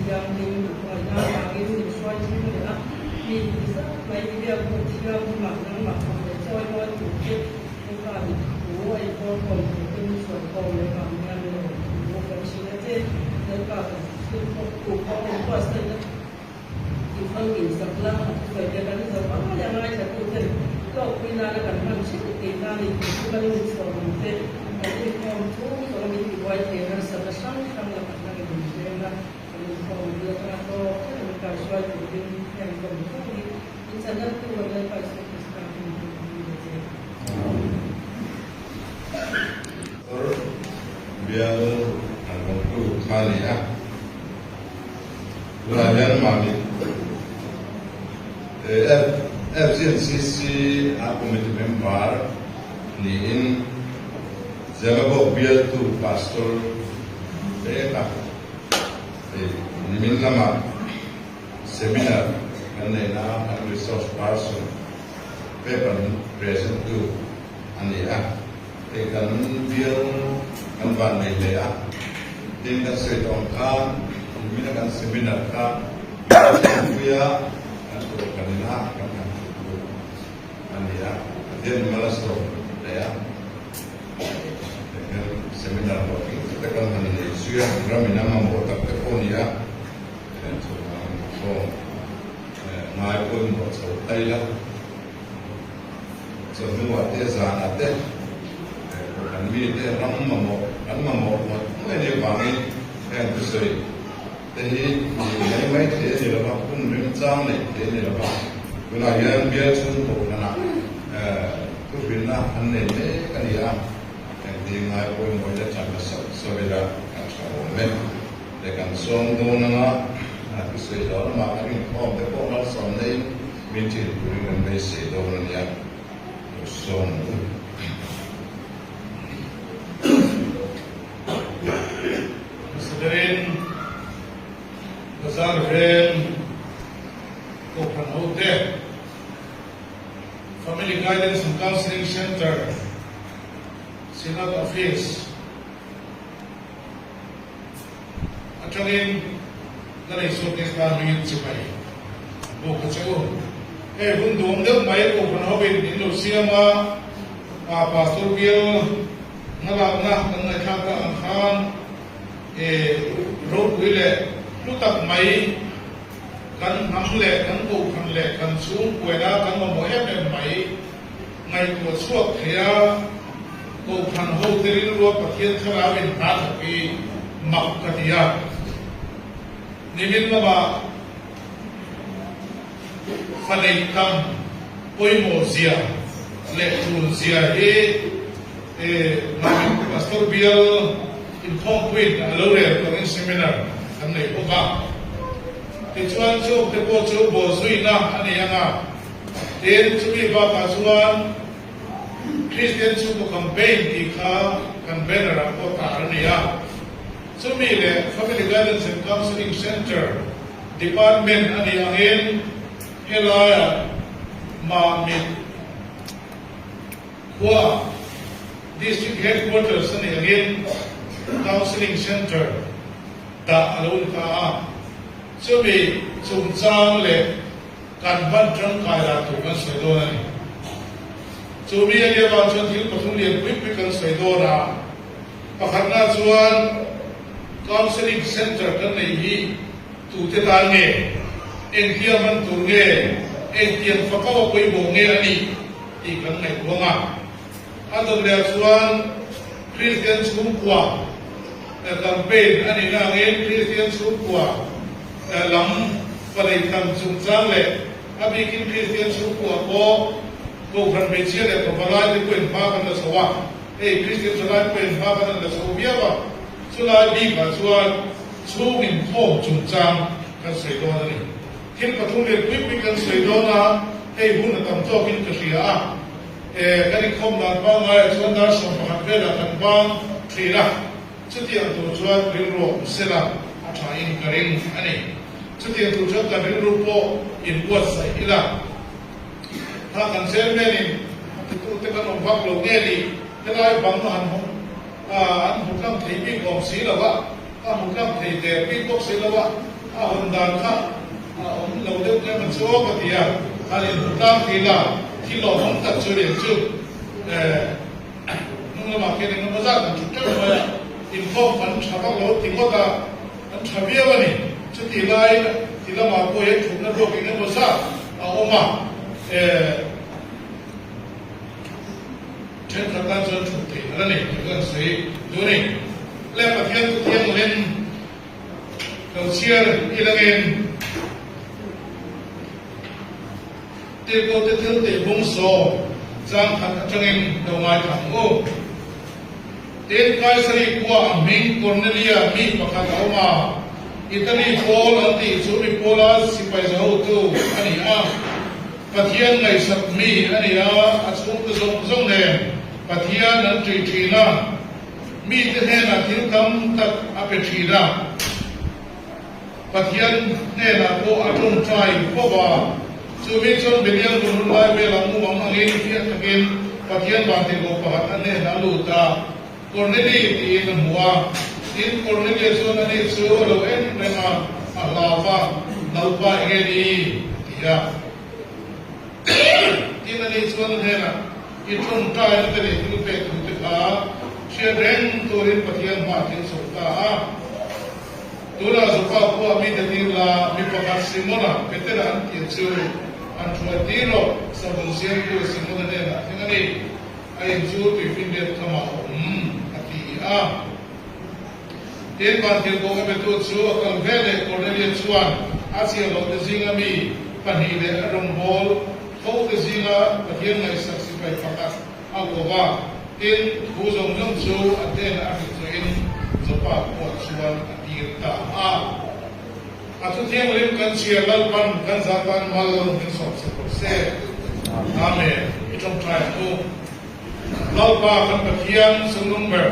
Thianghlim a hnuaina avangin min hruai thim leh a, mi ti zat mai i biak buk thianghlimah nangmah thawk leh chawi mawi tur che Lalpa i thu a i kawlkawm tur te min hruai khawm leh vang hian lawm thu kan hrilh a che. Lalpa kan thil thawk tu pawh a inbuatsaihna i famkim sak la, a thusawi te kan zo ai a ngaithla tu ten hlawkpui nana kan hman thin tih nan i thu chu kan inchhawm ang che. Kan inkhawm chung zawng a min tibuai thei harsatna hrang hrang lakah nangin min hreng a, kan inkhawm bul atanga hlawk thleng min kaihruai turin heng zawng zawng hi min channel tu kan Lalpa Isua Krista hming hi kan ni che. Or bial an hawngtu kha a ni a. Tunah hian mahni FGNCC a committee member niin Zemabawk bialtu pastor pek a hei nimin lama seminar kan neihna a kan resource person paper present tu a ni a. Hei kan bial kan van nei hle a, tin kan sawi tawh ang khan kumina kan seminar kha Thingpuia kan tuah kan ina kan han thut luh a ni a, Pathian mal a sawm hle a, hei hian seminar hlawhtling tak te kan han nei zui a, ram in a mamawh tak te pawh a ni a, chuvang khawm ngai pawimawh chho ta ila. Chawhnuah te zanah te kan mite ram mamawh kan mamawh ngawt ngawt anih avangin heng thusawi te hi ni mai mai thei a ni lo va, hun remchang neih thei a ni lo va. Tunah hian bial chhung kohhranah thuhrilna an nei mek a ni a, engti ngai pawimawh ila chan la sauh sauh ila a tha awm e. Leh kan sawm dawn anga thusawi zawh lamah kan inkhawm te pawh malsawm neiin Min thin turin kan beisei dawn a nia, lo sawm u. Hmasaberin Bazar Veng Kohhran hote Family Guidance and Counselling Centre Synod Office Atangin ka lei suak te tan hmingin chibai bawk a che u. Hei hun duam deuh mai Kohhran hovin in lo siam a, a Pastor bial hmalakna kan ngaihthlak tak ang khan e ropui leh hlu tak mai kan hnam leh kan Kohhran leh kan chhungkuaina kan mamawh em em mai ngaihtuah chhuak thei a, Kohhran hote rilrua Pathian thlarau in hna thawk hi mak ka ti a. Nimin lamah fa neih tam pawimawh zia leh tul zia hi Mamit Pastor Bial inkhawmpuiin a lo rel tawhin seminar kan nei bawk a. Tichuan chungte pawh chu bawhzuina a nei ang a. Tin, chumi bakah chuan Kristian Chhungkaw Campaign tih kha kan banner ah pawh tar a ni a. Chumi leh Family Guidance and Counselling Centre Department a nih angin helaiah Mamit khua District Headquarters a nih angin Counselling Centre dah a lo ni ta a. Chumi chungchang leh Kan hman tangkai lah tur kan sawi dawn a ni. Chu mi a nia vang chuan thil pathum lian pui pui kan sawi dawn a. Pakhatna chuan Counselling Centre kan neih hi tute tan nge, engtia hman tur nge, engtiang fakau a pawimawh nge a nih tih kan ngaihtuah ang a. A dawt leh chuan Kristian chhungkua campaign a nihna angin Kristian chhungkua lam palei tam chungchang leh a bikin Kristian chhungkua pawh Kohhran hmeichhia leh pavalai te pawhin hma kan la chho a, hei Kristian thalai pawhin hma kan han la chho viau a, chulai bikah chuan chhung inkhawm chungchang kan sawi dawn a ni. Thil pathum leh pui pui kan sawi dawn a, hei hun a tam tawkin ka hria a, e kan inkhawm dan pangaiah chuan dar 11 velah kan bang thin a. Chutiang tur chuan rilru a awm sela a tha in ka ring a ni. Chutiang tur chuan kan rilru pawh inbuatsaih ila. Kha kan chairman in a titute kan awm vak lo nge ni, helai bang a han hawng a, an hmu tlang thei bik awm si lo a, a hmu tlang thei der bik bawk si lo a. A hawn dan kha a awm lo deuh tlem a chu aw ka ti a, han inhmu tlang thei la, thil lawmawm tak chu riang chu hnung lamah khian eng emaw zat an thut teuh mai a, inkhawm kan tha vak lo ti ngawt a, an tha viau a ni. Chutih laiin ti lamah pawh hian thutna ruak eng emaw zat a awm a, Thenkhat tan chuan thut theih a la nei tih kan sawi duh a ni. Le Pathian thu thianghlim lo chhiar i langin Tirhkohte thil tih bung sawm chang khat atangin lo ngaithla ang u. Tin, Kaisari khua a hming Kornelia mi pakhat a awm a, Italy pawl an tih chu mi pawla sipai zahotu a ni a. Pathian ngaihsak mi a ni a, a chhungte zawng zawng nen Pathian an ṭih ṭhin a, mite hnenah thil tam tak a pe ṭhin a. Pathian hnenah pawh a ṭawngṭai fo va, chumi chuan Belial hun lai velah mumang angin fiah takin Pathian vantirhkoh pakhat a hnenah a lut a, Korneli tiin a hmu a. Tin, Kornelia chuan ani chu a lo en reng a, a hlau va, Lalpa enge ni? a ti a. Tin, ani chuan a hnenah, I ṭawngṭaina te leh thil pek thu te kha hriat reng turin Pathian hmaah thil chhawp ta a. Tunah Joppa khua mite tir la, mi pakhat Simona, Petera an tih chu an hruai tir rawh, savun siamtu Simona hnenah thleng a ni. A in chu tuifinriat khamah a awm, a ti a. Tin, vantirhkoh a betu chu a kal ve leh Kornelia chuan a chiahloh te zinga mi pahnih leh a rawngbâwl tho te zinga Pathian ngaihsak sipai pakhat a ko va. Tin, thu zawng zawng chu a hnenah a hrilh zawhin Joppa khua chuan a tir ta a. A thu thianghlim kan chhiar Lalpan kan zah tan mal min sawm se rawh se. Amen. I tawngtai ang u. Lalpa kan Pathian chungnung ber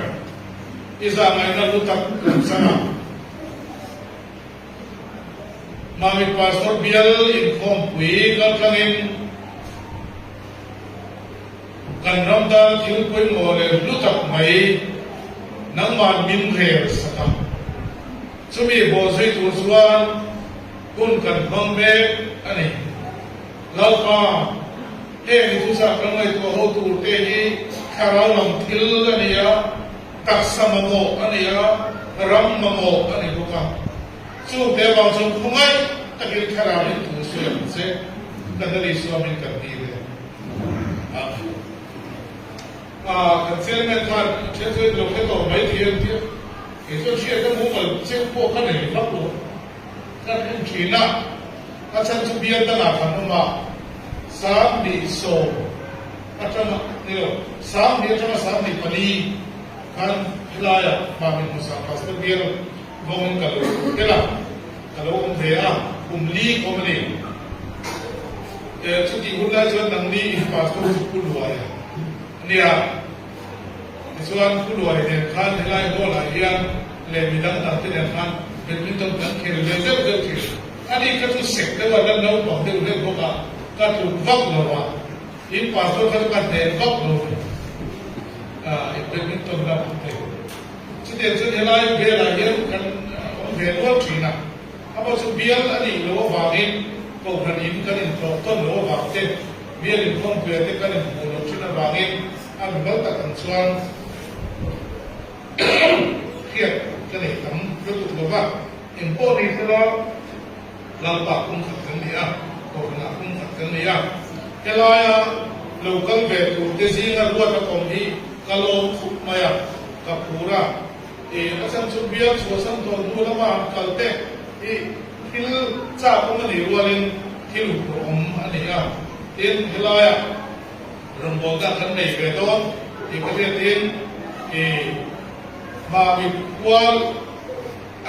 i zah ngaihna lu tak kan chang a. Mamit Pastor bial inkhawmpui kaltlangin kan ram tan thil pawimawh leh hlu tak mai nangmah min rel sak a. Chumi bawhzui tur chuan hun kan hmang mek a ni. Lalpa, heng i thuchah kan ngaihtuah ho tur te hi thlarau lam thil a ni a, taksa mamawh a ni a, ram mamawh a ni bawk a. Chungte avang chuan khawngaih takin thlarau in thu sawi ang che, kan la Isua min kan ti ve. Amen. Kan chairman khan then chu lo hre tawh mai thei ang tia kei chuan hriat ka mumal cheu pawh ka nei vak lo. Ka en thin a, a chhan chu bial dangah kan awm a, 2010 atanga ni lo, 20 atanga 24 khan helaiah Mami Hmusa Pastor bial vawngin ka lo tel a, ka lo awm ve a, kum li kawm a ni. Chutih hun lai chuan nangni in pastor chu Pu Luaia a nia. Tichuan Pu Luai nen khan helai hall ah hian leh midang dang te nen khan badminton kan khel ve deuh deuh thin. Ani kha chu sek deuh a la naupang deuh deuh bawk a, ka tluk vak lo a, in pastor kha chu ka hnen vak lo a, badminton lamah te. Chutiang chuan helai velah hian kan awm ve nual thin a. Amah chu bial a nih loh avangin Kohhran in kan intlawh tawn loh avang te, bial inkhawmpuia te kan inhmuh loh thin avangin a mimal tak ang chuan hriat ka nei tam lutuk lo va. Engpawh ni sela Lalpa kum khat kan ni a, Kohhranah kum khat kan ni a. Helaia lo kal ve tur te zinga ruat a kawm hi ka lawm khup mai a, ka phur a. I a chhan chu bial chhuahsan tawh hnu lama han kal te hi thil chak awm a nih rualin thil huphurh awm a ni a. Tin, helaiah rawngbawlna kan nei ve dawn tih ka hriatin i Mami kual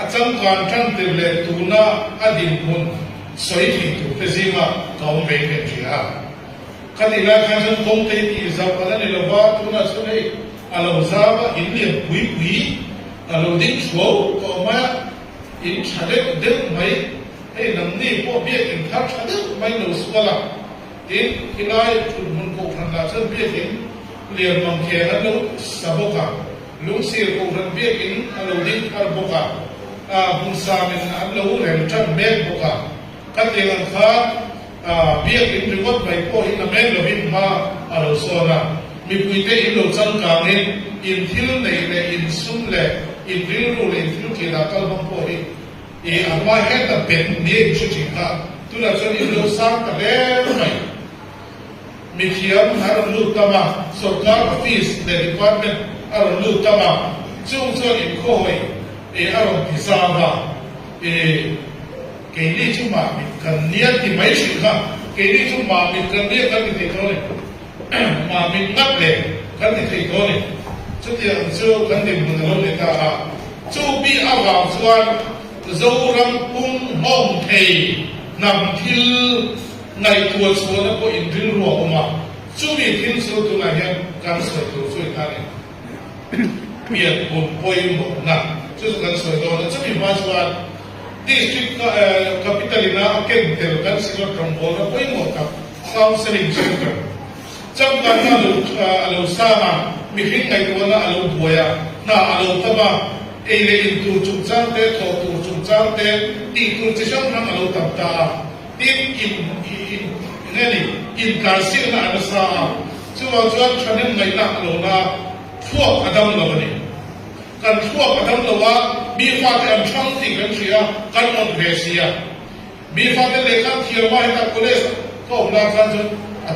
a changkan tan tir leh tuna a dinhmun sawi thei tur te zinga ka awm ve in ka inhria a. Khatih lai khan chuan kawng te hi tih zauh a la ni lova, tunah chuan hei A lo zau a, in lian pui pui a lo ding thuau tawh mai a, in tha deuh deuh mai, hei nangni pawh biakin thar tha deuh mai lo sual a, tin khilai thut hmun kohhran lah chuan biakin lian mangkheng an lo sa bawk a, lungsir kohhran biakin a lo ding thar bawk a. Hmunsamin an lo rel tan mek bawk a. Khatiang ang khan biakin ringawt mai pawh hi namen lovin hma a lo sawn a. Mipuite in lo changkangin in thil neih leh in sum leh in rilru leh in thil thianah kal hmang pawh hi i a hma heta bet nia in hre thin kha tunah chuan in lo sang ta hle mai. Mithiam a rawn lut tam a, sorkar office leh department a rawn lut tam a, chung chuan inkhawhawi a rawn ti zau a, e keini chu mahmit kan nia ti mai hrilh kha, keini chu mahmit kan nia kan ti thei tawh a ni, mahmit ngat le kan ti thei tawh a ni, chutiang chu kan dinhmun a lo ni ta a, chu mi avang chuan Zoram pum nghawng thei hnam thil Ngaihtuah chhuahna pawh in rilru a awm a, chumi thil chu tunah hian kan sawi tur chu i tan in pian hun pawimawhna chu chu kan sawi dawn a, chumi hma chuan District Capital ina a ken tel kan Synod rawngbawlna pawimawh tak Counselling Centre changkanna a lo sang a, mihring ngaihtuahna a lo buai a, hna a lo tam a, ei leh in tur chungchang te, thawh tur chungchang te, tih tur chi hrang hrang a lo tam ta a. Tin, in in nge ni, intlansiakna a nasa a, chuvang chuan thahnem ngaihna a lo na, thluak a dam lo a ni. Kan thluak a dam lo a, mi fate an thang tih kan hria, kan awm ve si a. Mi fate lehkha thiam a, heta college ka awm lai khan chuan a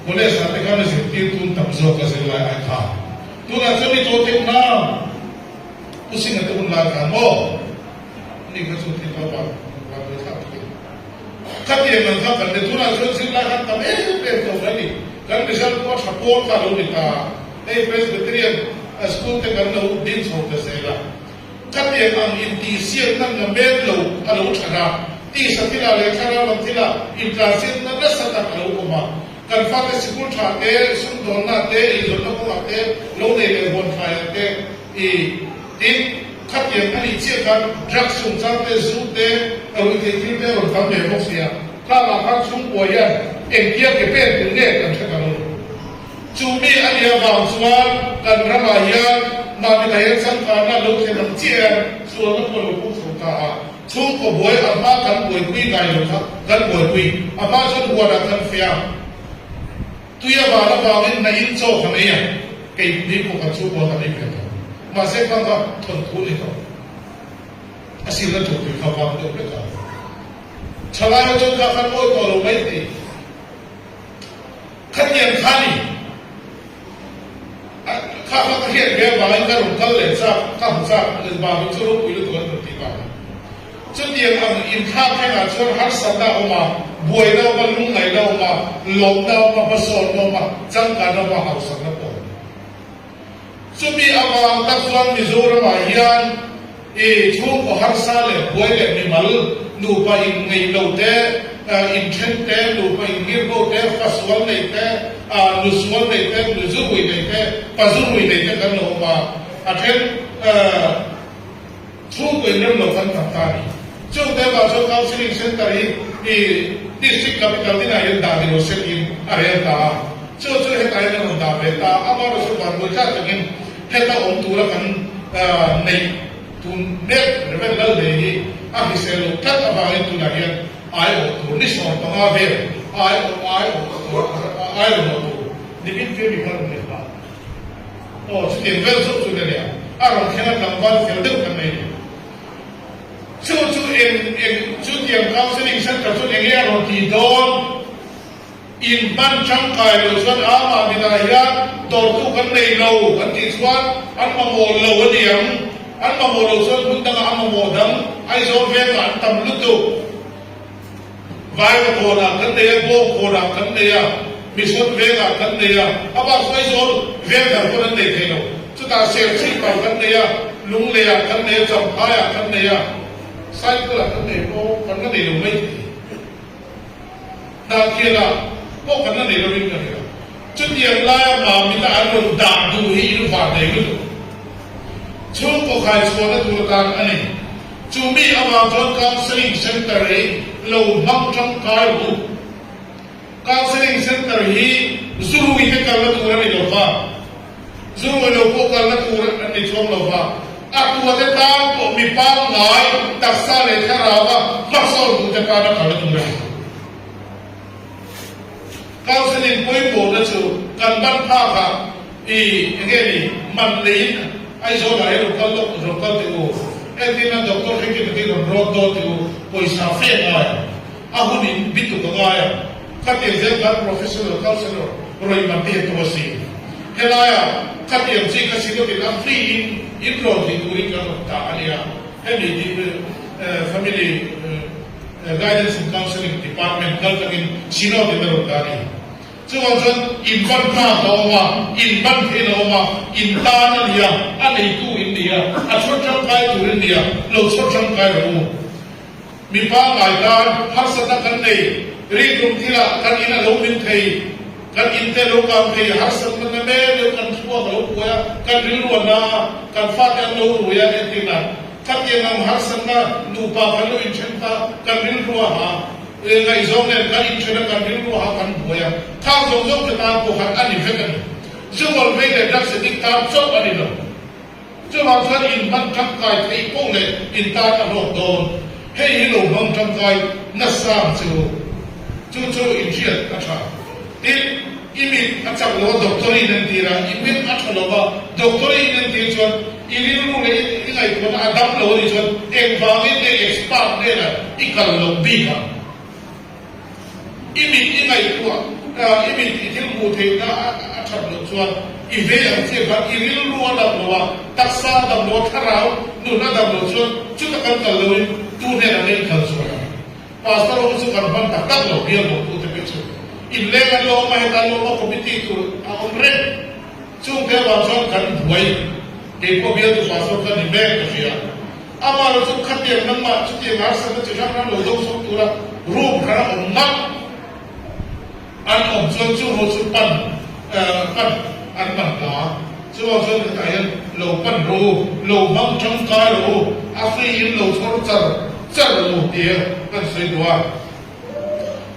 college ah te khan a zirtir tun tam zawk a zirlai ai kha. Tunah chuan mi tawh teuh na, Pu Singa te hun lai khan maw? Ani kha chu thil va va buai thlak thei. Khatiang ang kha kan ni tunah chuan zirlai khan tam em em tawh mai ni. Kan result pawh a tha pawl kha a lo ni ta. Hei Presbyterian school te kan lo din chho ta zel a. Khatiang ang intihsiakna ngamen lo a lo that a. Tisa thilah leh thlarau lam thilah intlansiakna nasa tak a lo awm a. Kan fate sikul tha te, sumdawnna te, eizawnna kawngah te, lo nei leh huan thlaiah te i tin khatiang a nih chiah khan drugs chungchang te, zu te, ruihtheih thil te a rawn tam ve bawk sia. Khangah khan chhungkua hian engtia ke pen tur nge kan hre ta lo. Chu mi a nih avang chuan kan ramah hian mahni ta hian changkanna lo thlen ang chiah hian sualna pawh a lo pung chho ta a. Chhungkaw buai a hma kan buaipui ngai lo kha kan buaipui. A hma chuan huanah kan feh a, tui a van avangin hna in chaw kan ei a, kei ni pawh kan chhungkua kan ei ve tawh. Mahse khang kha thawnthu ni tawh. A silna tur tui kha vang deuh vek a. Thalai ho chuan kha khan awi tawh lo mai thei. Khatiang kha ni. Kha kha ka hriat ve avangin ka rawn kal leh chak, ka hmu chak, Babi chu ropui lutuk an rawn ti vang a. Chutiang ang inthlak thlengah chuan harsatna a awm a, buaina a awm a, lungngaihna a awm a, lawmna a awm a, hmasawnna a awm a, changkanna a awm a, hausakna pawh a awm. Chumi avang tak chuan Mizoramah hian i chhungkaw harsa leh buai leh mimal nupa inngeih lo te, inthen te, nupa inngirbo te, fa sual nei te, nu sual nei te, nu zu rui nei te, pa zu rui nei te kan lo awm a, a then chhungkaw inrem lo kan tam ta a ni. Chung te avang chuan Counselling Centre hi i District Capital tinah hian dah ni lo se tiin a rel ta a, chu chu hetah hian a rawn dah ve ta a, amaherawhchu vanbuai tlat takin heta awm tura kan neih tun mek Rev. Lalhlei hi a hrisel loh tlat avangin tunah hian aiawh tur ni 15 vel aiawh aiawh tur aiawh tur nimin fe mi kha rawn nei hma. Aw chutiang vel zawk chu nia a rawn thleng a tlangval fel deuh kan nei ni. Chu chu eng eng chutiang counselling centre chuan enge a rawn tih dawn? In hman tangkai loh chuan a mah minah hian dawrtu kan nei lo an tih chuan an mamawh lo a ni ang. An mamawh loh chuan hmun dangah a mamawh dang Aizawl vengah an tam lutuk. Vaiva kawnah kan nei a, Bawng kawnah kan nei a, Mission vengah kan nei a, a bak chu Aizawl veng dang pawn an nei thei lo. Chutah Serchhip ah kan nei a, Lungleiah kan nei a, Champhaiah kan nei a, Cycle ah kan nei pawh kan la nei lo mai thei. Hnahkhialah pawh kan la nei lovin ka hria. Chutiang laia Mamita an rawn dah duh hi in van nei lutuk. Chhungkaw khai chhuahna tur atan a ni. Chu mi avang chuan Counselling Centre hi lo hmang tangkai rawh u. Counselling Centre hi zurui te kalna tur a ni lo va, zurui lo pawh kalna tur a ni chuang lo va. A tuate tan pawh mi pangngai, taksa leh thlarau a hmasawn duhte tana kal a tur a ni. Counselling pawimawhna chu kan ban phakah i enge ni man leiin Aizawl ah hian rawn kal lawk rawn kal teh u, entirna Doctor Hrikim atin rawn rawt dawn teh u, pawisa fe ngai ang, a hun in bituk a ngai ang, khatiang zel khan professional counsellor rawi man te hi a tum a si. Helaiah khatiang chi kha sinotin a free in in rawn thei turin kan rawn dah a nia, hemi family Guidance and Counselling Department kal takin Synod in a rawn dah a ni. Chuvang chuan in ban tlak a awm a, in ban thein a awm a, in tan a ni a, a neitu in ni a, a chhawr tangkai tur in ni a, lo chhawr tangkai rawh u. Mi pangngai tan harsatna kan nei, rinrum thilah kan in a lo min thei, kan in te lo kang thei, harsatna na mek deuh kan thluak a lo buai a, kan rilru a na a, kan fate an lo rui a, entirna. Khatiang ang harsatna nupa kan lo inthen kha kan rilru a ha, ngaihzawng nen kan inthen a kan rilru a ha kan buai a, khang zawng zawng te tan pawh khan a ni vek a ni. Zual vei leh drugs addict tan chauh a ni lo. Chuvang chuan in hman tangkai theih poh leh in tan a hlawk dawn. Hei hi lo hmang tangkai nasa ang che u. Chu chu in hriat a tha. Tin, i mit a chak lo a doctor i inentir a, i mit a tha lo va doctor i inentir chuan i rilru leh i ngaihtuahna a dam lo a nih chuan engvangin nge expert hnenah i kal loh bik ang? I mit i ngaihtuah, i mit i thil hmuh theihna a that loh chuan i vei ang chiah khan i rilru a dam lo a, taksa a dam lo a, thlarau nun a dam loh chuan chuta kan kal loin tu hnenah nge i kal chuan ang? Pastor ho chu kan hman tak tak lo bial lo tu te pawh chu inleng an lo awm a, heta an lo awm a, committee tur a awm reng. Chung te avang chuan kan buai, kei pawh bialtu pastor ka ni mek ka hria. Amah lo chu khatiang nangmah chutiang harsatna chi hrang hrang lo do sawk tura room hran a awm ngat an awm chuan chu ho chu pan pan an man ta. Chuvang chuan hetah hian lo pan rawh u, lo hmang tangkai rawh u, a free in lo chhawr char char rawh u tia kan sawi duh a.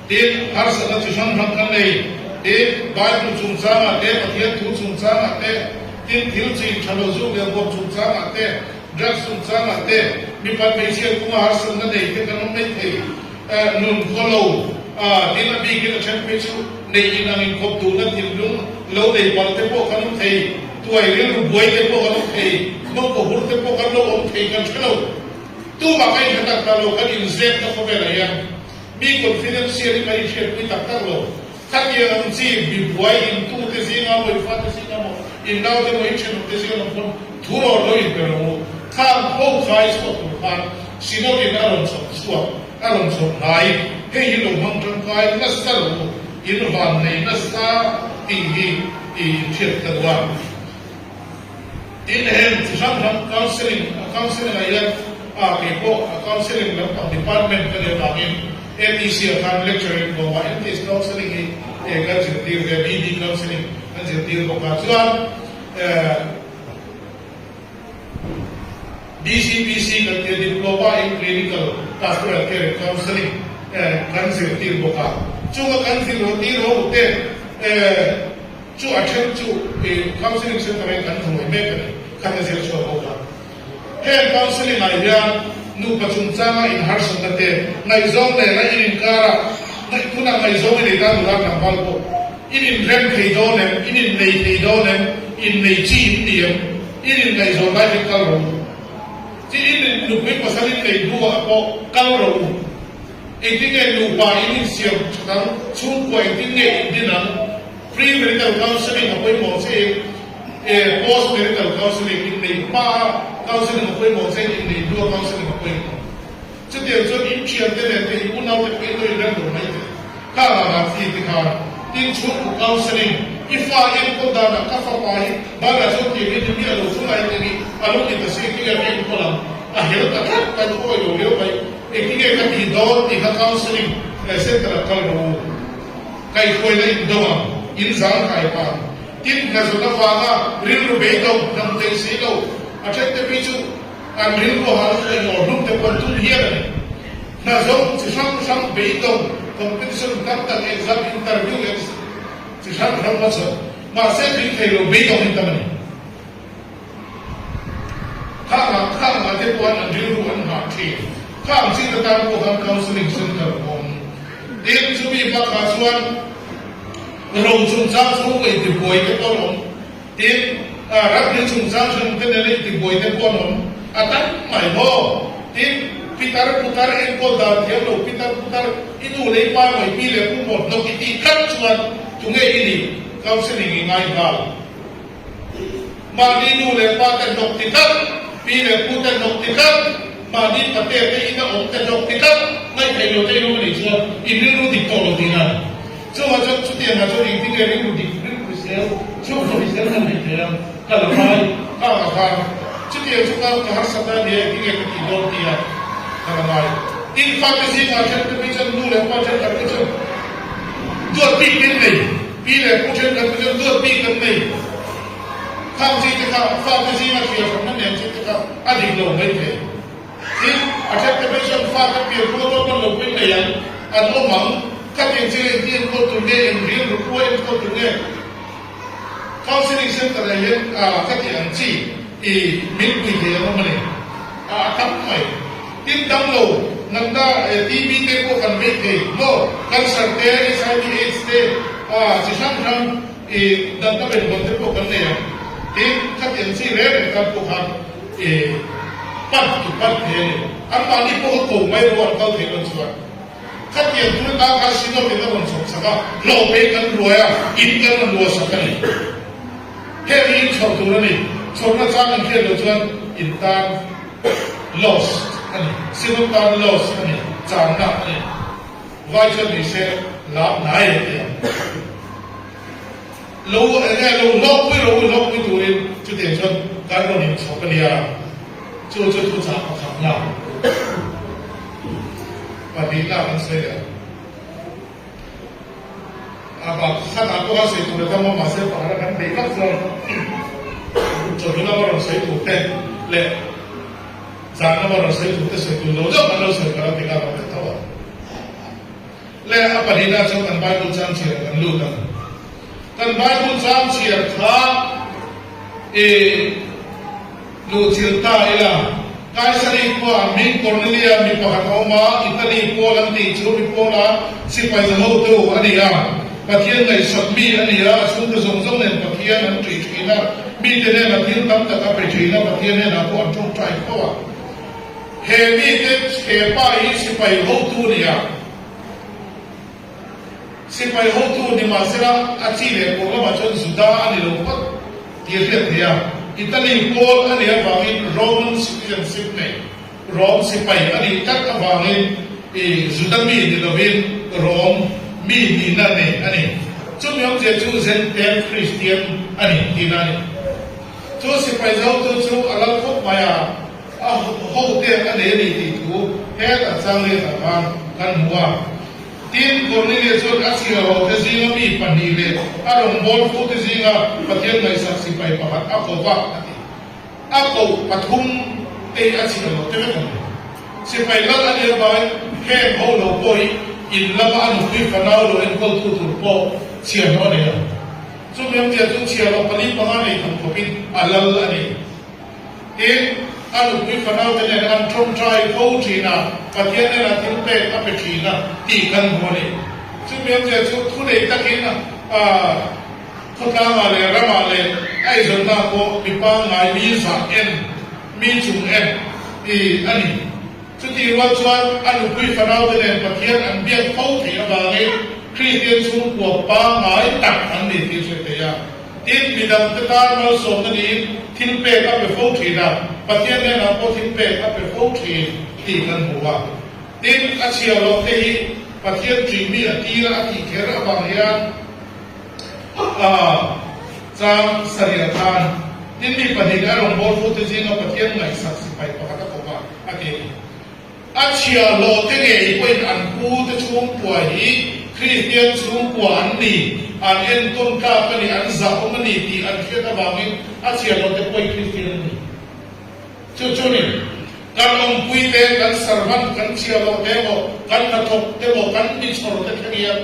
Tin, harsatna chi hrang hrang kan nei. Tin, Bible chungchangah te, Pathian thu chungchangah te, tin thil chin tha lo zuk leh huam chungchangah te, drugs chungchangah te, mipat hmeichhia kunga harsatna nei te kan awm mai thei. Nun khaw lo, tin a bikin a then phei chu neih in ang inkhawp duhna thinlung lo nei palh te pawh kan awm thei, tuai rilru buai te pawh kan awm thei, mawngkaw hur te pawh kan lo awm thei kan hre lo. Tumah ka inhre tak tak lo, kan inzep na khawvelah hian mi confidential hi kan inhriatpui tak tak lo. Khatiang ang chi mi buai intu te zinga maw, in fate zinga maw, in naute maw, in thenawm te zinga maw pawn thu rawn lo inpe rawh u. Khang ho khai chhuak tur khan Synod in a rawn chhawp chhuak, a rawn chhawp hnai. Hei hi lo hmang tangkai nasa lo u, in van nei nasa tih hi i inhriat ka duh a. Tin, heng chi hrang hrang counselling, counselling ah hian a kei pawh counselling lampang department ka nih avangin ATC ah khan lecture in ka awm a, MTS counselling hi kan zirtir ve a, BD counselling kan zirtir bawk a, chuan DCPC kan tia Diploma in Clinical Pastoral Care and Counselling kan zirtir bawk a, chunga kan zirtir ho te Chu a then chu i counselling centre in kan hruai mek a ni, khat a zir chhuak bawk a. Heng counselling ah hian nupa chungchanga inharsatna te, ngaihzawng nena in inkara ngaihthuna ngaihzawng i nei ta nula tlangval pawh in inrem thei dawn em, in innei thei dawn em, innei chi in ni em, in inngaihzawn lai hian kal rawh u. Chi in nupui pasal in nei hnuah pawh kal rawh u. Engtin nge nupa in insiam that ang, chhungkua engtin nge indin ang? Pre-marital counselling a pawimawh che in, post-marital counselling, inneih hmaa counselling a pawimawh che in, inneih hnua counselling a pawimawh. Chutiang chuan in thiante nen te, in unaute pawh in lo inrem lo mai thei. Khang ang ah chi te khan tin chhungkaw counselling, i fa enkawl danah ka fapa hi banah chuan tiang in ni miah lo chungah in eng i a lo ni ta si, engtin nge ka enkawl ang? A hel ta tlat mai, khawi lo leu mai. Engtin nge ka tih dawn tih kha counselling center ah kal rawh u. Kaihhruaina in do ang, in zang kai pah ang. Tin, hnazawt avanga rilru beidawng hnam thei si lo, a thente phei chu an rilru a hal chu engawr hlum te pawh an tum hial a ni. Hnazawng chi hrang hrang beidawng, competition tam tak, exam, interview leh chi hrang hrang hmachhawn, mahse tui thei lo beidawng in tam a ni. Kha. Khangah khangah te pawh an rilru an nghah thin. Khang chin atan pawh khan counselling centre a awm. Tin, chumi bakah chuan ro chungchang chhungkaw intibuai te pawh an awm. Tin, ramri chungchang hrang te nena intibuai te pawh an awm a tam mai maw? Tin, pitar putar enkawl dan thiam lo pitar putar i nu leh i pa emaw i pi leh pu maw hnawk i tih tlat chuan tunge i nih? Counselling i ngai nghal. Mahni nu leh pa te hnawk ti tlat, pi leh pu te hnawk ti tlat, mahni pate te ina awm te hnawk ti tlat, ngaihtheih lo te in awm a nih chuan in rilru dik tawh lo tihna. Chungah chuan chutiangah chuan engtin nge rilru dik, rilru hrisel, chhungkaw hrisel kan neih theih ang? Ka la ngai ka ang khan chutiang chu ka ka harsat a nia engtin nge ka tih dawn tia ka la ngai. Tin fate zingah then te phei chuan nu leh pa thenkhat te chuan duat bik min nei, pi leh pu thenkhat te chuan duat bik an nei. Khang chi te kha fate zinga thliar hranna nen chi te kha a dik lo mai thei. Tin, a then te phei chuan fate pian rual rual pawn lo pawhin nei ang, an awm ang. Khatiang chi engti enkawl tur nge, eng rilru pua enkawl tur nge? Counselling Centre ah hian ka tih ang chi i min pui thei ang awm a ni. A tam mai. Tin damlo natna TB te pawh kan vei thei maw? Cancer te, HIV AIDS te, chi hrang hrang i natna benvawn te pawh kan nei ang. Tin, khati ang chi reng reng tan pawh khan i pan i pan thei a ni. Anmahni pawh kha ko mai ro an kal thei dawn chuan. Khatiang tur atan khan Synod in a rawn chhawp chak a, hlawh pei kan ruai a, in kan rawn luah sak a ni. Heng hi in chhawr tur a ni. Chhawrna chang in hriat loh chuan in tan loss a ni. Synod tan loss a ni, channa a ni. Vai chuan ni se lap nai an ti ang. Lo enge lo hlawkpui ro u hlawkpui turin chutiang chuan kan rawn inchhawp a nia. Chu chu thuchah pakhatna pahnihna kan sawi leh ang. A pakhatah pawh khan sawi tur a tam a, mahse pakhata kan beih vak chuan chawhnu lama rawn sawi tur te leh zan lama rawn sawi tur te sawi tur lo deuh kan lo sawi kar a ti kar vek tho a. Leh a pahnihna chuan kan Bible chang chhiar kan lut ang. Kan Bible chang chhiar kha i luhchilh ta ila. Kaisari khua min Cornelia mi pakhat a awm a, Italy pawl an tih chu mi pawla sipai za hotu a ni a. Pathian ngaihsak mi a ni a, a chhungte zawng zawng nen Pathian an ṭih ṭhin a, mite hnenah thil tam tak a pe ṭhin a, Pathian hnenah pawh an ṭawngṭai fo a. He mite he pa hi sipai hotu a ni a. Sipai hotu ni mahsela a chi leh pawh lamah chuan Juda a ni lo phawt tih a hriat theih a. Italy pawl a nih avangin Roman citizenship nei, Rom sipai a nih tlat avangin i Juda mi ni lovin Rom mi nihna nei a ni. Chumi awmzia chu Zentail Kristian a ni tihna a ni. Chu sipai zotu chu a lal khawp mai a. A hote a nei a ni tih thu hetah Changliatah khan kan hmu a. Tin, Cornelia chuan a chhiar hote zinga mi pahnih leh a rawngbâwl fute zinga Pathian ngaihsak sipai pakhat a ko va a ti. A koh pathum te hi a chhiar loh te vek a ni. Sipai lal a nih avangin heng ho lo pawh hi in lama a nupui fanau lo enkawltu tur pawh chhiarhlawh a nei a. Chumi awmzia chu chhiarhlawh pali panga nei tham khawpin a lal a ni. Tin, a nupui fanaute nen an ṭawngṭai fo ṭhin a, Pathian hnenah thil pek a pe ṭhin a tih kan hmu a ni. Chumi awmzia chu thunei takin a khawtlangah leh ramah leh a eizawnnaah pawh mi pangngai mi zah en, mi chung en i a ni. Chutih rual chuan a nupui fanaute nen Pathian an biak fo theih avangin Kristian chhungkua pangngai tak an ni tih a hriat theih a. Tin, midangte tan malsawmna niin thil pek a pe fo thin a, Pathian hnenah pawh thil pek a pe fo thin tih kan hmu a. Tin, a chhiar loh te hi Pathian ṭih mi a tira a tih kher avang hian a chang sarih khan tin mi pahnih a rawngbâwl fute zinga Pathian ngaihsak sipai pakhat a kawp a, a ti a ni. A chhiahhlawhte ngei pawhin an pute chhungkua hi Kristian chhungkua an ni, an entawn tlak a ni, an zahawm a ni tih an hriat avangin a chhiahhlawhte pawhin Kristian an ni. Chu chu ni, kan awmpuite, kan servant, kan chhiahhlawhte emaw, kan hnathawkte emaw, kan michhawrte thleng hian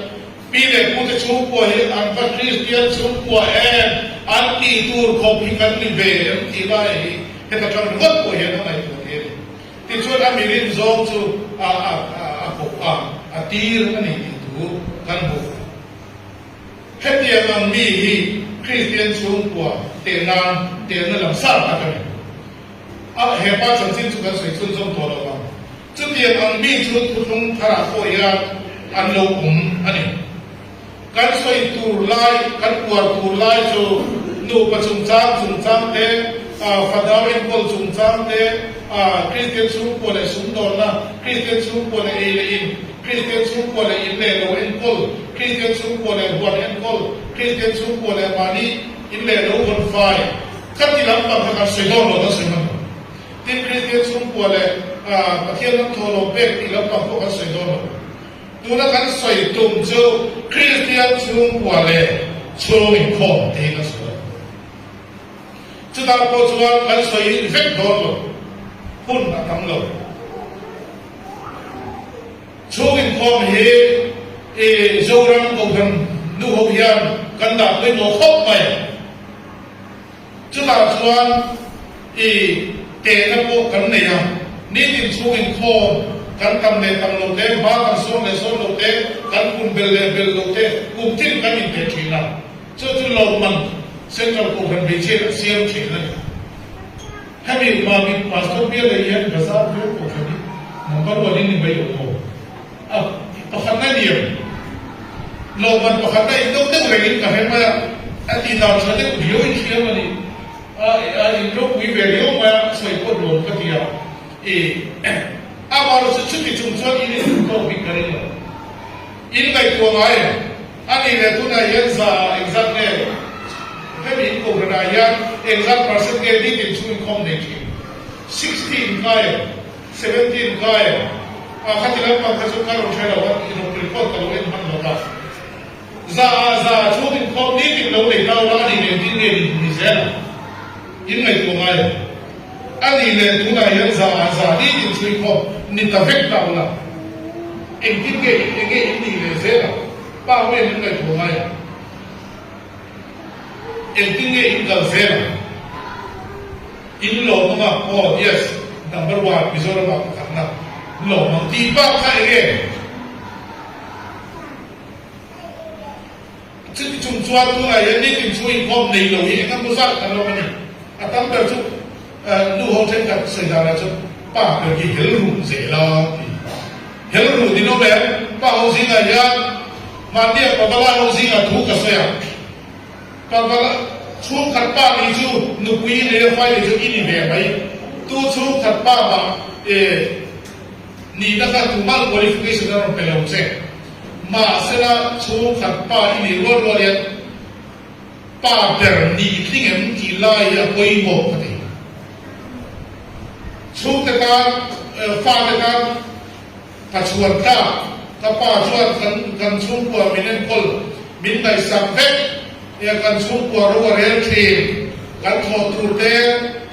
pi leh pute chhungkua hi an va Kristian chhungkua em, an tih tur khawp hi kan ni ve em tih lai hi. Heta tang ringawt pawh hian a ngaihtuah thei a ni. Tichuan a mirin zawng chu a a a koh a, a tir a ni tih thu kan hmu. Hetiang ang mi hi Kristian chhungkua teh nan tehna lam sar tak a ni. A hepa chanchin chu kan sawi chhunzawm tawh lo vang. Chutiang ang mi chu thuthlung tharah pawh hian an lo awm a ni. Kan sawi tur lai, kan uar tur lai chu nupa chungchang chungchang te, fanau enkawl chungchang te, Kristian chhungkua leh sumdawnna, Kristian chhungkua leh ei leh in, Kristian chhungkua leh in leh lo enkawl, Kristian chhungkua leh huan enkawl, Kristian chhungkua leh mahni in leh lo vawn fai, khati lampang kha kan sawi dawn lo, kan sawi hman lo. Tin, Kristian chhungkua leh Pathian lam thawhlawm pek tih lampang pawh kan sawi dawn lo. Tuna kan sawi tum chu Kristian chhungkua leh chhung inkhawm te hi kan sawi dawn. Chutah pawh chuan kan sawi vek dawn lo, hun a tam lo. Chhung inkhawm hi i Zoram Kohhran nu ho hian kan dah pawimawh khawp mai. Chutah chuan i tehna pawh kan nei a, nitin chhung inkhawm kan tam leh tam lo te, hma kan sawn leh sawn lo te, kan kun bel leh bel lo te kum tin kan inteh thin a, chu chu lawmman Central Kohhran hmeichhiat an siam thin a ni. Hemi Mami Pastor bial leh hian Bazar Veng Kohhran hi number one in ni mai lo maw? A pakhatna ni em? Lawmman pakhatna in deuh deuh rengin ka hre mai a, a tih dan tha deuh riau in hriam a ni. A a in ropui ve riau mai a, sawi pawh nuam ka ti a. I amaherawh chu chuti chung chuan in in tawk bik ka ring lo. In ngaihtuah ngai em? A nih leh tunah hian za engzat nge hemi in kohhranah hian engzat percent nge nitin chhung inkhawm nei thin? 16 kai em? 17 kai em? A khati lampang kha chu ka rawn hre lo a, i rawn report ka lo en hman lo va. Za ah za chhung inkhawm nitin lo nei tau la a nih leh engtin nge ni ni zel ang? In ngaihtuah ngai em? A nih leh tunah hian za ah za nitin chhung inkhawm ni ta vek tau la. Engtin nge eng nge in nih leh zel ang? Pa ho hian min ngaihtuah ngai ang. Engtin nge in kal zel ang? In lawm ang a, aw yes, number one Mizoram ah pakhatna lawm ang tih bak kha eng nge? Chuti chung chuan tunah hian nitin chu inkhawm nei lo hi eng emaw zat kan awm a ni. A tam ber chu nu ho thenkhat sawi danah chuan pa ber hi hel ruh zel a ti. Hel ruh ni lo em, pa ho zingah hian mahnia pavala ho zingah thu ka sawi a. Pavala chhungkhat pa nih chu nupui nei a fai nih chu i ni ve mai. Tu chhungkhat pa mah e nihna kha tumah qualification a rawn pe lo che. Mahsela chhungkhat pa i nih rual rual hian pa ber nih tling em tih lai hi a pawimawh ka ti. Chhungte tan, fate tan ka chhuan tlak, ka pa chuan kan kan chhungkua min enkawl, min ngaihsak vek, kan chhungkua ro a rel thin, kan thawh tur te,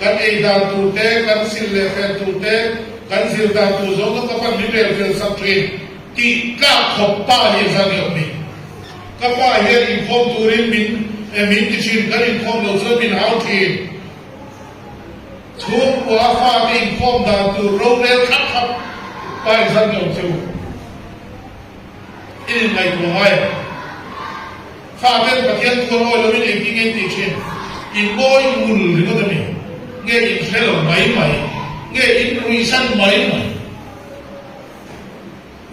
kan ei dan tur te, kan sil leh fel tur te, kan zir dan tur zawng zawng ka pan min rel fel sak thin. Tih tlak khawp pa hi zan i awm ni. Ka pa hian inkhawm turin min min ti thin, kan inkhawm lo chuan min hau thin. Chhungkua fate inkhawm dan tur rorel thlap thlap pa in zan i awm che u. In inngaihtuah ngai em? Faten Pathian thu an awi loin engtin nge in tih thin? In mawi ngul ringawt a mi? Nge in hre lo mai mai? Nge in ruihsan mai mai?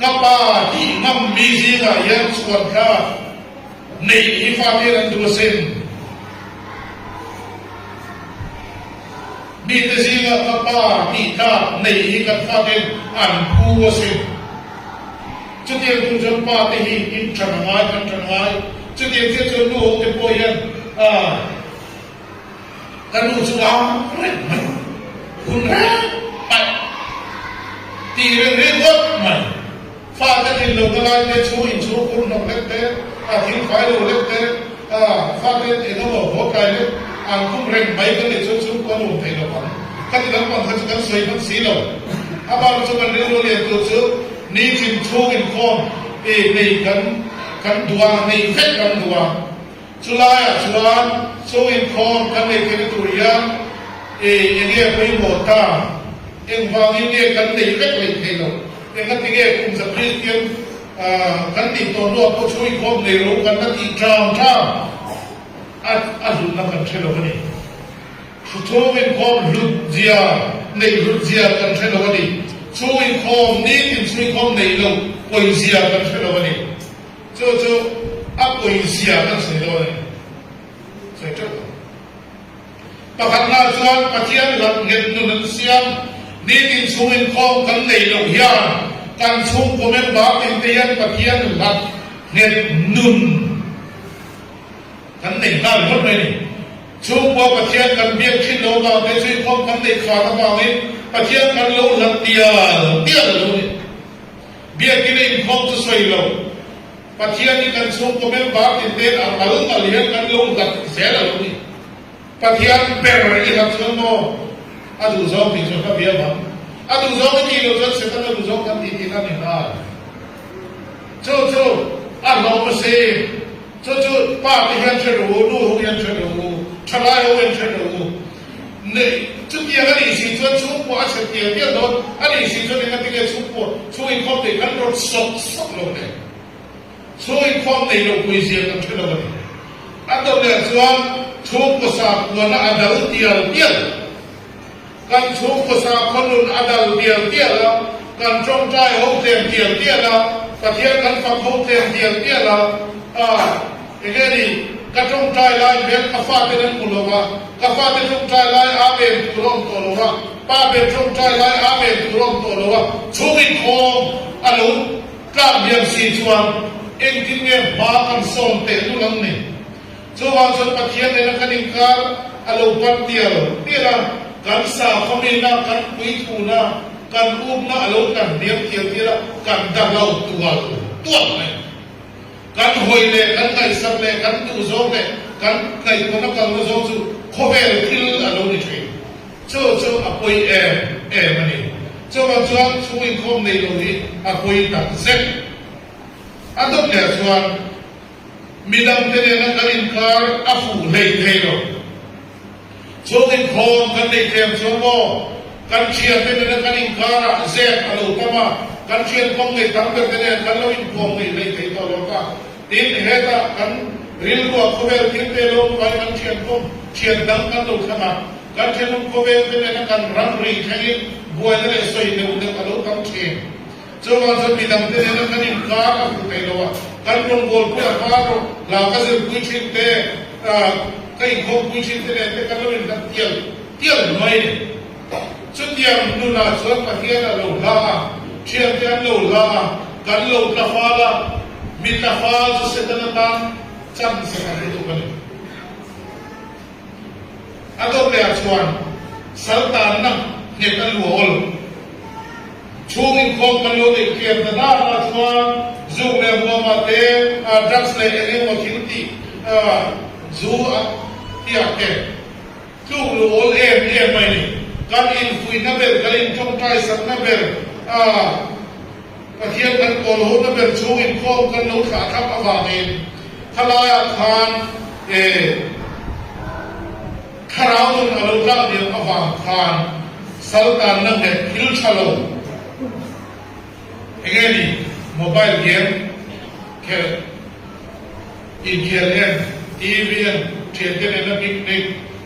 Ka pa tih ngam mi zingah hian chhuan kha neih hi fate an duh asin. Mite zingah ka pa tih tlak neih hi kan faten an phu asin. Chutiang tur chuan pa te hi in than a ngai, kan than a ngai. Chutiang chiah chuan nu ho te pawh hian Ka nu chu a reng mai, hun reng mai, tih reng reng ngawt mai. Fate thin lo na lai te, chhu inchhung khur hnawk lek te, a thil fai lo lek te, a fate eng emaw haw tlai lek an kum reng mai kan nih chuan chhungkua nuam thei lo ang. Khati lampang kha chu kan sawi hman si lo. Amah chu kan rilru lian tur chu nitin chhung inkhawm i nei kan kan duh a, nei vek kan duh a. Chulaiah chuan chu inkhawm kan nei theihna tur hian Enge pawimawh ta? Engvangin nge kan nei vek leh thei lo? Engatinge kum za Kristian kan tih tawh hnuah pawh chhung inkhawm nei lo kan la tih ṭang ṭang a a hlutna kan hre lo a ni. Chhung inkhawm hlut zia, neih hlut zia kan hre lo a ni. Chhung inkhawm, nitin chhung inkhawm neih loh pawi zia kan hre lo a ni. Chu chu a pawi zia kan sawi dawn a ni. Sawi ṭeuh lo. Pakhatna chuan Pathian hlap nghet nun an siam. Nitin chhung inkhawm kan nei loh hian kan chhungkaw member tinte hian Pathian hlap nghet nun kan nei nghal ringawt mai a ni. Chhungkua Pathian kan biak thin lo vang te chu inkhawm kan neih khan avangin Pathian kan lo hlat tial tial a lo ni. Biakin a inkhawm chu sawi lo. Pathian hi kan chhungkaw member tin ten a mal mal hian kan lo hlat zel a lo ni. Pathian ber i hlat chuan maw a duh zawng tih chuan ka bia bang. A duh zawng i tih loh chuan Satan a duh zawng kan tih tihna a ni nghal. Chu chu a hlawm a si. Chu chu pa te hian hre rawh u, nu ho hian hre rawh u, thalai ho hian hre rawh u. Neih chutiang a nih si chuan chhungkua a chhe tial tial dawn a nih si chuan engatinge chhungkua chhung inkhawm nei kan rawt sawk sawk lo le? Chhung inkhawm nei lo puizia kan hre lo a ni. A dawt leh chuan chhungkaw sakhuana a dal tial tial. Kan chhungkaw sakhaw nun a dal tial tial a, kan tawngtai ho tlem tial tial a, Pathian kan fak ho tlem tial tial a, a enge ni, ka tawngtai lai hmel ka fate nan hmu lo a, ka fate tawngtai lai Amen tur a awm tawh lo a, pa ber tawngtai lai Amen tur a awm tawh lo a, chhung inkhawm a lo tlak biak si chuan engtin nge hma kan sawm teh lul ang ni? Chuvang chuan Pathian nena kan inkar a lo pan tial tial a, kan sakhawmina, kan puithuna, kan upna a lo tlan hniam tial tial a, kan dahlo tual tual mai. Kan hawi leh kan ngaihsak leh kan duhzawng leh kan ngaihtuahna kalna zawng chu khawvel thil a lo ni thin. Chu chu a pawi em em a ni. Chuvang chuan chhung inkhawm nei lo hi a pawi tak zet. A dawt leh chuan. Midangte nena kan inkar a fuh hlei thei lo. Chhung inkhawm kan neih tlem chuan maw, kan thiante nena kan inkarah zep a lo tam a, kan thian kawng nei tam berte nen kan lo inkawm ngei hlei thei tawh lo ta. Tin, hetah kan rilruah khawvel thil te lo hnuai kan thian kawng thian dang kan lo thlang a, kan thenawm khawvel te nena kan ramri thlengin buaina leh sawi deuh deuh a lo tam thin. Chuvang chuan midangte nena kan inkar a hmu thei lo a, kan rawngbawlpui a hma rawh la ka zirpui thin te, ka inkhawmpui thin te nen te kan lo inhlat tial tial mai a ni. Chutiang nunah chuan Pathian a lo hla a, thiante an lo hla a, kan lo tla fal a, mi tla fal chu Setana tan chance kan lutuk a ni. A dawtleh chuan saltanna nghet a lu a awl. Chhung inkhawm kan lo neih tlian ta danah chuan zuk leh huamah te, drugs leh eng emaw thil tih zu a tiah te tluk lu awl em em mai ni. Kan infuihna ber, kan intawngtai sakna ber, Pathian kan kawl hona ber chhung inkhawm kan lo thlah thlap avangin khalaiah khan thlarau nun a lo tlak diam avang khan saltanna nghet thil tha lo enge ni mobile game khelh inkhel en TV en thiante nena picnic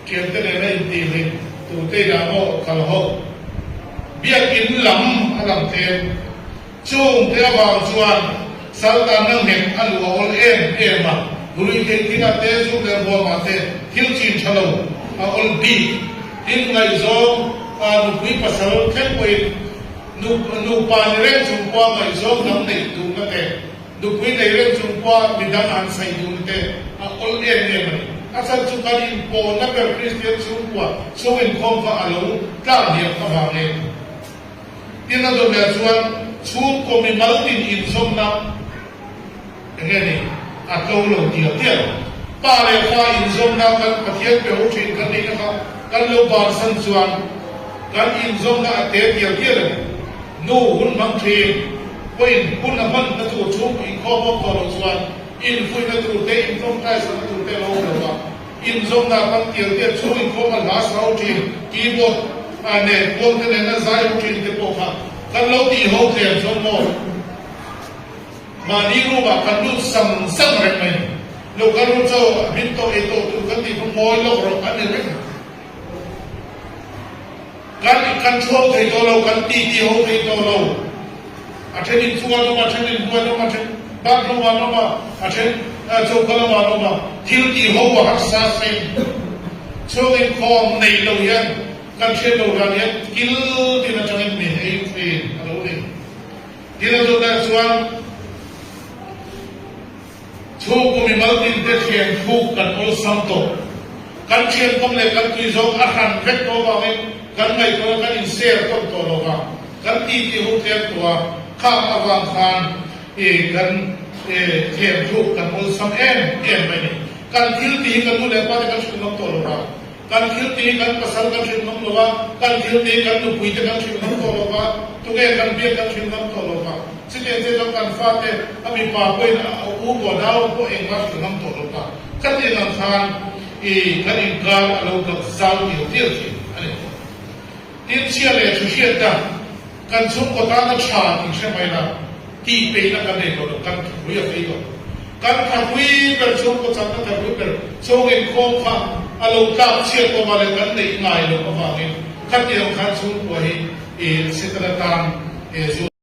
thiante nena intihhlim tute inah maw kal ho Biakinn lam a lang tlem. Chungte avang chuan saltanna nghet a luh a awl em em a, ruihtheih thil a te, zu leh ruamah te thil chin tha lo a awl bik. Tin, ngaihzawng nupui pasal thleng pawhin nupa ni reng chung pawha ngaihzawng dang neih duhna te, Nupui nei reng chung pawha midang an saih duhna te a awl em em a ni. A chhan chu kan inpawhna ber Kristian chhungkua chhung inkhawm kha a lo tlak hniam avangin. Tin a dawmeh chuan chhungkaw mimal tin inzawmna enge ni a tlo lo tial tial. Pa leh fa inzawmna kan Pathian pe ho thin kan nihna kha kan lo bansan chuan kan inzawmna a te tial tial a ni. Nu hun hmang thin pawhin hun a hman na tur chhung inkhawm awm tawh loh chuan infuihna tur te, intawngtai sakna tur te a lo awm lo a. Inzawmna kan tial tial chhung inkhawm a hla sa ho thin, keyboard nen kuang te nen a zai ho thin te pawh kha kan lo tih ho tlem chuan maw mahni room ah kan lut sang sang reng mai ni. Lo kal ru chaw a hmin tawh ei tawh tur kan tih kha mawi lawk rawh an ni reng. Kan control thei tawh lo, kan titi ho thei tawh lo. A then in chungah an awm a, a then in hnuai an awm a, a then bathroom ah an awm a, a then choka lamah an awm a. Thil tih ho a harsa seng. Chhung inkhawm nei lo hian kan hriat loh dan hian kil tin atangin min ei thin a lo ni. Tin a dawtah chuan Chhungkaw mimal tinte thian thuk kan awlsam tawh. Kan thian kawm leh kan tui zawng a hran vek tawh avangin kan ngaihtuahna kan inser tawn tawh lo va, kan titi ho tlem tawh a, khang avang khan i kan thian thuk kan awlsam em em mai ni. Kan thil tih hi kan nu leh pa te kan hrilh ngam tawh lo va, kan thil tih hi kan pasal kan hrilh ngam lo va, kan thil tih hi kan nupui te kan hrilh ngam tawh lo va, tunge kan biak kan hrilh ngam tawh lo va. Chutiang che chuan kan fate a mipa pawhin a u pawh nau pawh engmah hrilh ngam tawh lo ta. Khatiang ang khan i kan inkar a lo dak zau tial tial thin a ni. Tin, chhia leh thu hriatna kan chhungkaw tana tha tih hre mai la, tih peihna kan nei tawh lo, kan thahrui a fei tawh lo. Kan thahrui ber chhungkaw chakna thahrui ber chhung inkhawm kha a lo tlak chhiat tawh vang leh kan neih ngai loh avangin khatiang khan chhungkua hi i Setana tan i zu.